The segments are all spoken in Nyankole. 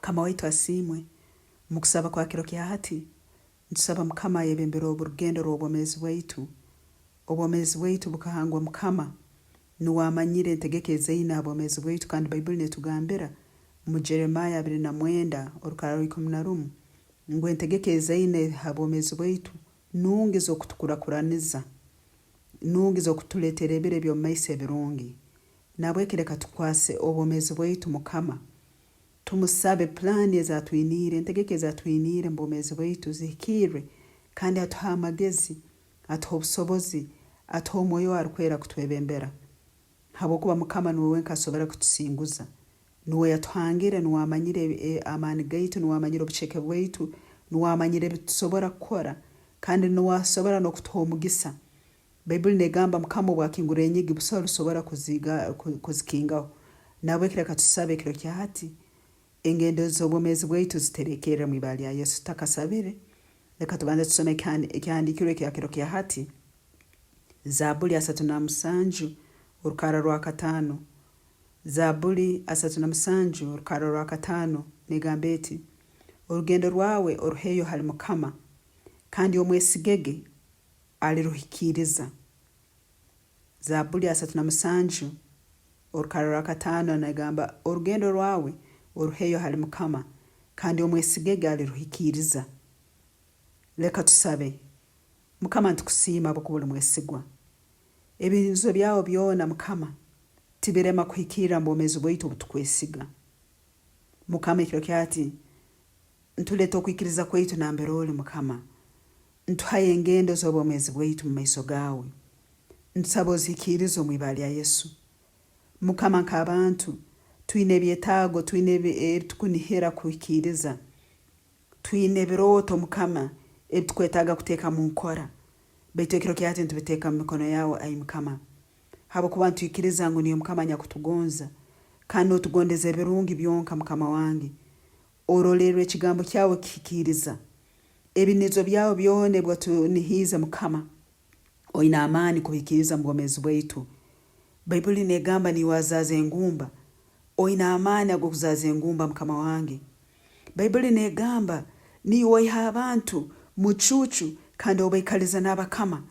Mukama waitu asiimwe. Mukusaba kwa kiro kya hati, ntusaba Mukama ayebembere oburugendo rw'obwomeezi bwaitu. Obwomeezi bwaitu bukahangwa Mukama, nuwe amanyire entegeka ezaine ha bwomeezi bwaitu kandi Baibuli netugambira mu Jeremiah 29 orukara rwa 11 ngu entegeka ezaine ha bwomeezi bwaitu nungi z'okutukurakuraniza, nungi z'okutuletera ebiro eby'omumaiso ebirungi. Nahabweki leka tukwase obwomeezi bwaitu Mukama, tumusabe pulaani ezi atwiniire, entegeka ezi atwiniire omu bwomeezi bwaitu zihikirre kandi atuhe amagezi, atuhe obusobozi, atuhe omwoyo we arukwera kutwebembera. Habwokuba Mukama nuwe wenka asobora kutusinguza. Nuwe yatuhangire, nuwe amanyire amaani gaitu, nuwe amanyire obuceke bwaitu, nuwe amanyire ebitusobora kukora, kandi nuwe asobora n'okutuha omugisa. Baibuli negamba Mukama obwakingura enyigi busaho rusobora kuzikingaho. Nahabweki leka tusabe ekiro kya hati engendo z'obwomeezi bwaitu ziterekerre omu ibara lya Yesu. Tutakasabire, leka tubanze tusome ekyahandiikirwe ekya kiro kya hati, Zabuli 37 orukarra rwakataano. Zabuli 37 orukarra rwakataano negamba eti, Orugendo rwawe oruheyo hali Mukama, kandi omwesigege, aliruhikiiriza. Zabuli 37 orukarra rwakataano negamba, Orugendo rwawe oruheyo hali Mukama, kandi omwesigege aliruhikiiriza. Leka tusabe. Mukama nitukusiima habwokuba oli mwesigwa. Ebinizo byawe byona Mukama tibirema kuhikirra mu bwomeezi bwaitu obutukwesiga. Mukama ekiro kya hati ntuleta okwikiriza kwaitu nambere oli Mukama. Ntuhayo engendo z'obwomeezi bwaitu mu maiso gaawe. Ntusaba ozihikiirize omu ibara lya Yesu. Mukama nk'abantu twine ebyetaago, twine ebitukunihira kuhikiiriza. Twine ebirooto Mukama ebitukwetaaga kuteeka mu nkora. Baitu ekiro kya hati nitubiteeka mu mikono yaawe ai Mukama. Habwokuba nitwikiriza ngu niiwe Mukama anyakutugonza kandi n'otugondeza ebirungi byonka Mukama wange. Orolerra ekigambo kyawe kihikiiriza. Ebinizo byawe byona ebi watunihiize Mukama, oine amaani kubihikiiriza mu bwomeezi bwaitu. Baibuli negamba niiwe azaaza engumba. Oine amaani ag'okuzaaza engumba Mukama wange. Baibuli negamba niiwe oiha abantu mu cuucu kandi obaikaliza n'abakama.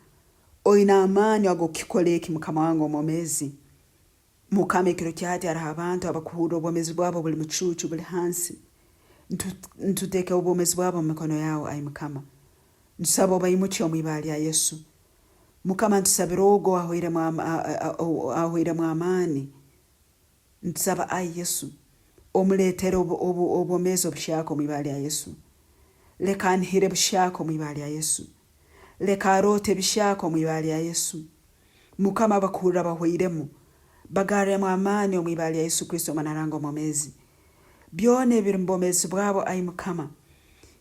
Oine amaani ag'okukikora eki Mukama wange omwomeezi. Mukama ekiro kya hati haroho abantu abakuhurra obwomezi bwabo buli mucuucu buli hansi. Ntuteeka obwomezi bwabo omu mikono yawe ai Mukama. Ntusaba obaimukye omu ibara lya Yesu. Mukama ntusabira ogu owahoiremu amaani. Ntusaba ai Yesu omuletere obwomezi obuhyaka omu ibara lya Yesu. Leka anihire buhyaka omu ibara lya Yesu. Leka aroote ebihyaka omu ibara lya Yesu. Mukama abakuhurra bahweiremu, bagarremu amaani omu ibara lya Yesu Kristo Omwana Ruhanga omwomeezi. Byona ebiri mu bwomeezi bwabo, ai Mukama,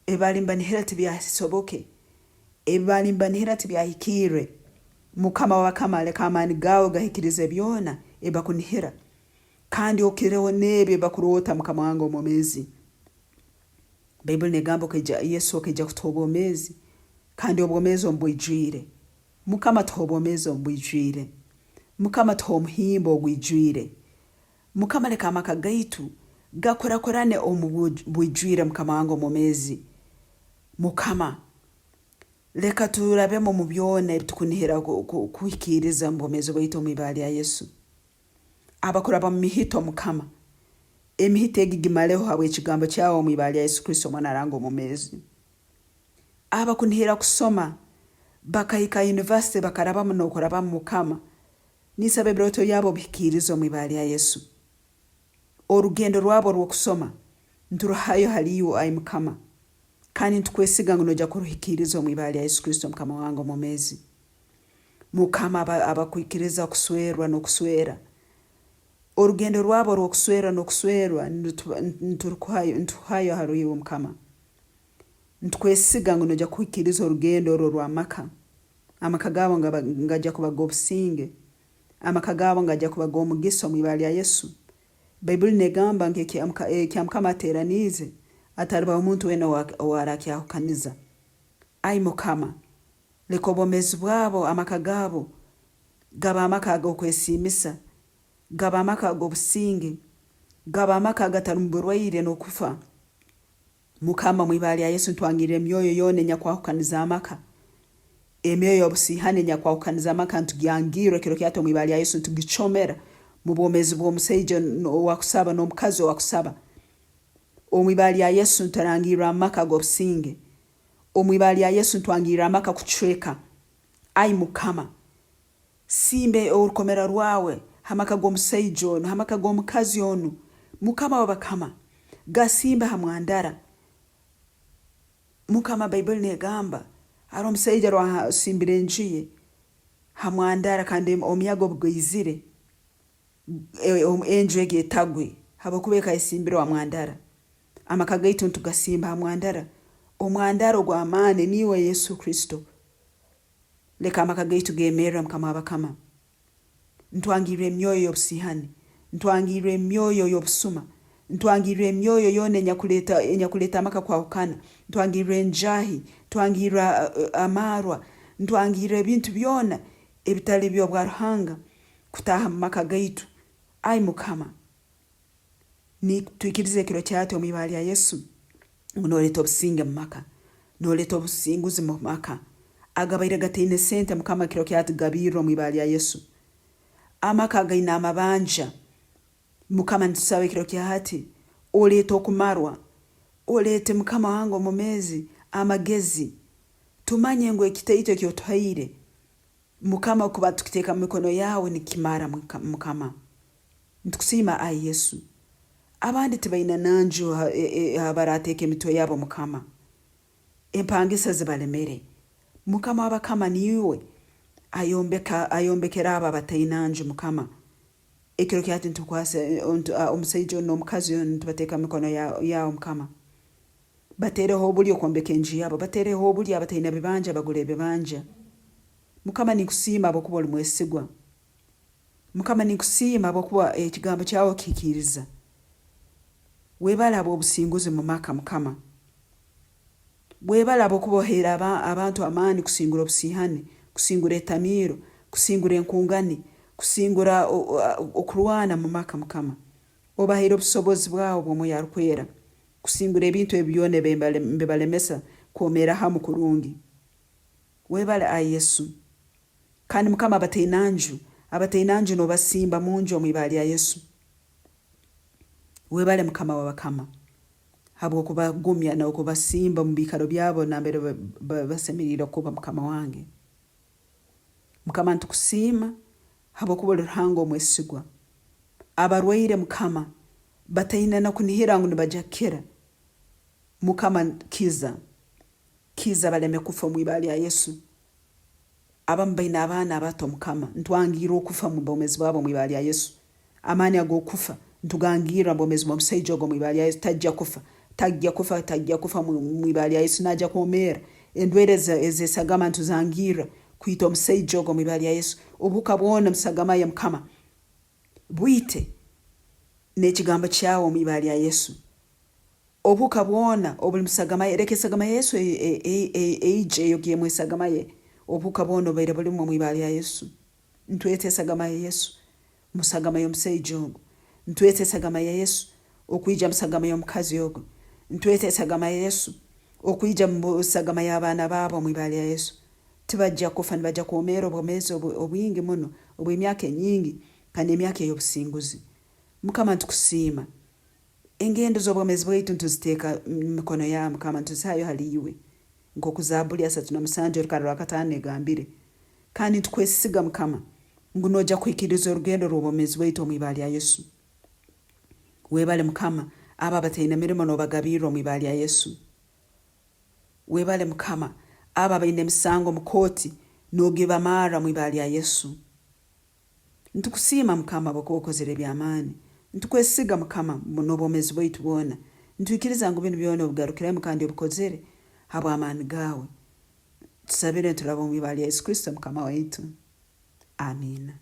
ebi baali nibanihira tibyasoboke, ebi baali nibanihira tibyahikirre. Mukama w'abakama, leka amaani gaawe gahikirize byona ebi bakunihira, kandi okireho n'ebi ebi bakuroota, Mukama wange omwomeezi. Baibuli negamba okaija, Yesu okaija kutuha obwomeezi, kandi obwomeezi omu bwijwire. Mukama tuhe obwomeezi omu bwijwire. Mukama tuhe omuhimbo ogwijwire. Mukama leka amaka gaitu gakurakurane omu bwijwire Mukama wange omwomeezi. Mukama leka turabemu omu byona ebitukunihira kuhikiiriza omu bwomeezi bwaitu omu ibara lya Yesu. Abakuraba mu mihito Mukama, emihito egi gimaleho habw'ekigambo kyawe omu ibara lya Yesu Kristo Omwana Ruhanga omwomeezi. Abakunihira kusoma bakahika yunivasite bakarabamu n'okurabamu Mukama, ninsaba ebirooto byabo obihikiirize omu ibara lya Yesu. Orugendo rwabo orw'okusoma nturuhayo hali iwe ai Mukama, kandi nitukwesiga ngu noija kuruhikiiriza omu ibara lya Yesu Kristo Mukama wange omwomeezi. Mukama abakwikiriza kuswerwa n'okuswera, orugendo rwabo orw'okuswera n'okuswerwa nituruhayo hali iwe Mukama. Nitukwesiga ngu noija kuhikiriza orugendo oru orw'amaka. Amaka gaabo ngaija kuba g'obusinge. Amaka gaabo ngaija kuba g'omugisa omu ibara lya Yesu. Baibuli negamba ngu ekya Mukama ateraniize, atalibaho omuntu weena owarakyahukaniza. Ai Mukama, leka obwomeezi bwabo, amaka gaabo, gabe amaka ag'okwesiimisa, gabe amaka ag'obusinge, gabe amaka agatarumu burwaire n'okufa. Mukama, omu ibara lya Yesu ntwangirra emyoyo yoona enyakwahukaniza amaka. Emyoyo y'obusiihani enyakwahukaniza amaka nitugyangirra ekiro kya hati omu ibara lya Yesu nitugicomera mu bwomeezi bw'omusaija ow'akusaba n'omukazi ow'akusaba. Omu ibara lya Yesu nturangirra amaka ag'obusinge. Omu ibara lya Yesu ntwangirra amaka kucweka. Ai Mukama, simba orukomera rwawe ha maka g'omusaija onu, ha maka g'omukazi onu. Mukama w'abakama, gasimbe ha mwandara. Mukama, Baibuli negamba, haroho omusaija asimbire enju ye ha mwandara kandi omuyaga obu gwaizire, enju egi etagwe habwokuba ekaba esimbirwe ha mwandara. Amaka gaitu nitugasimba ha mwandara, omwandara ogw'amaani niiwe Yesu Kristo. Leka amaka gaitu gemerre Mukama w'abakama. Ntwangirra emyoyo y'obusiihani, ntwangirra emyoyo y'obusuma, ntwangirra emyoyo yoona enyakuleeta enyakuleeta amaka kwahukana, ntwangirra enjaahi, ntwangirra amaarwa, ntwangirra ebintu byona ebitali by'obwa Ruhanga kutaaha mu maka gaitu. Ai Mukama, nitwikiriza ekiro kyahati omu ibara lya Yesu ngu noleeta obusinge mu maka, noleeta obusinguzi mu maka. Agabaire gataine sente Mukama ekiro kyahati gabirre omu ibara lya Yesu. Amaka againe amabanja Mukama nitusaba ekiro kyahati oleete okumarwa, oleete Mukama wange omumeezi amagezi, tumanye ngu ekitaito eki otuhaire Mukama kuba tukiteeka mu mikono yaawe nikimara Mukama. Nitukusiima ai Yesu. Abandi tibaina na nju habarateeka emitwe yabo Mukama. Empangisa zibalemere. Mukama w'abakama niiwe ayombeka ayombekera abo abataina nju Mukama. Ekiro kya hati nitukwasa omusaija onu n'omukazi onu nitubateeka mu mikono yaawe Mukama. Bateereho obulyo kwombeka enju yabo, bateereho obulyo abataina bibanja bagule ebibanja. Mukama ninkusiima habwokuba oli mwesigwa. Mukama ninkusiima habwokuba ekigambo kyawe okihikiiriza. Webale habw'obusinguzi mu maka Mukama. Webale habwokuba ohaire abantu amaani kusingura obusiihani, kusingura etamiiro, kusingura enkungani, kusingura okurwana mu maka Mukama. Obahaire obusobozi bwawe obw'omwoyo arukwera kusingura ebintu ebi byona ebibalemesa kwomeera hamu kurungi. Webale ai Yesu. Kandi Mukama abataina nju, abataina nju nobasimba munju omu ibara lya Yesu. Webale Mukama wabakama habwokubagumya nokubasimba omu biikaro byabo nambere basemeriire kuba Mukama wange. Mukama nitukusiima habwokuba oli Ruhanga omwesigwa. Abarwaire Mukama bataine nokunihira ngu nibaja kukira, Mukama kiza, kiza baleme kufa omu ibara lya Yesu. Abamu baine abaana abato Mukama, ntwangirra okufa omu bwomeezi bwabo omu ibara lya Yesu. Amaani ag'okufa ntugangirra omu bwomeezi bw'omusaija ogu omu ibara lya Yesu. Taija kufa, taija kufa, taija kufa omu ibara lya Yesu. Naija kwomeera. Endwaire ez'esagama ntuzangirra kwita omusaija ogu omu ibara lya Yesu. Obuhuka bwona omu sagama ye Mukama, bwite n'ekigambo kyawe omu ibara lya Yesu. Obuhuka bwona obuli mu sagama ye, leka esagama ya Yesu eije eyogyemu esagama ye, obuhuka bwona obubaire bulimu omu ibara lya Yesu. Ntweta esagama ya Yesu mu sagama y'omusaija ogu. Ntweta esagama ya Yesu okwija mu sagama y'omukazi ogu. Ntweta esagama ya Yesu okwija mu sagama y'abaana baabo omu ibara lya Yesu. Tibajja kufa, nibaija kwomeera obwomeezi obwingi muno, obw'emyaka enyingi kandi n'emyaka ey'obusinguzi. Mukama nitukusiima. Engendo z'obwomeezi bwaitu nituziteeka mu mikono yaawe Mukama, nituzihayo hali iwe, nk'oku Zaabuli 37 orukarra rwakataano egambire. Kandi nitukwesiga Mukama ngu noija kuhikiriza orugendo rw'obwomeezi bwaitu omu ibara lya Yesu. Webale Mukama, abo abataine mirimo n'obagabirra omu ibara lya Yesu. Webale Mukama, abo abaine emisango omu kooti n'ogibamarra omu ibara lya Yesu. Nitukusiima Mukama habwokuba okozere eby'amaani. Nitukwesiga Mukama n'obwomeezi bwaitu bwona. Nitwikiriza ngu binu byona obigarukiremu kandi obikozere habw'amaani gaawe. Tusabire nituraba omu ibara lya Yesu Kristo Mukama waitu. Amiina.